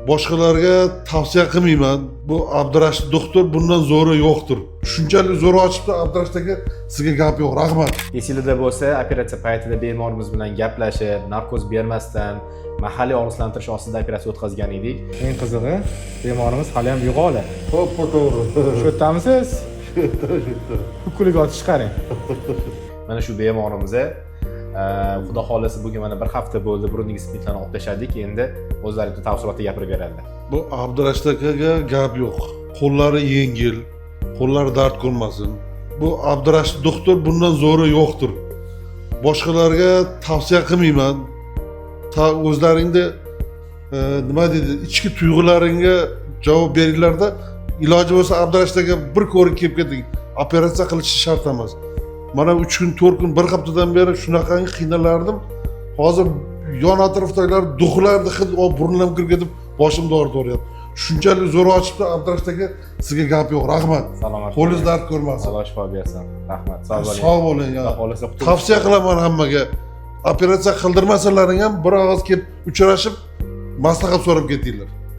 Boshqalarga tavsiya qilmayman. Bu Abdurashid doktor, bundan zo'ri yo'qdir. Shunchalik zo'r ochibdi Abdurashid aka, sizga gap yo'q, rahmat. Esinglarda bo'lsa, operatsiya paytida bemorimiz bilan gaplashib, narkoz bermasdan, mahalliy og'riqsizlantirish ostida operatsiya o'tkazgan edik. Eng qizig'i, bemorimiz hali ham uyg'oqlar. To'ppa to'g'ri. Shu yerdamisiz? Ukulik otish qarang. Mana shu bemorimiz, xudo xohlasa, bugun mana bir hafta bo'ldi, burundagi splintlarni olib tashladik. Endi o'zlari bitta tafsilotda gapirib beradilar. Bu Abdurashid akaga gap yo'q. Qo'llari yengil, qo'llari dard ko'rmasin. Bu Abdurashid doktor, bundan zo'ri yo'qdir. Boshqalarga tavsiya qilmayman. Ta o'zlaringda nima deydi, ichki tuyg'ularingga javob beringlarda, iloji bo'lsa, Abdurashid aka, bir ko'rib kelib keting. Operatsiya qilishi shart emas. Mana 3 kun, 4 kun, bir haftadan beri shunaqangi qiynalardim. Hozir yon atrofdagilar дух larni hid olib, burnidan kirib ketib, boshimni og'rityapti. Shunchalik zo'r ochibdi Abdurashid aka, sizga gap yo'q, rahmat. Salomat. Qo'lingiz dard ko'rmasin. Alloh shifo bersin. Rahmat. Sog' bo'ling. Sog' bo'ling. Xudo xohlasa qutulib. Tavsiya qilaman hammaga, operatsiya qildirmasalaring ham, bir og'iz kelib uchrashib, maslahat so'rab ketinglar.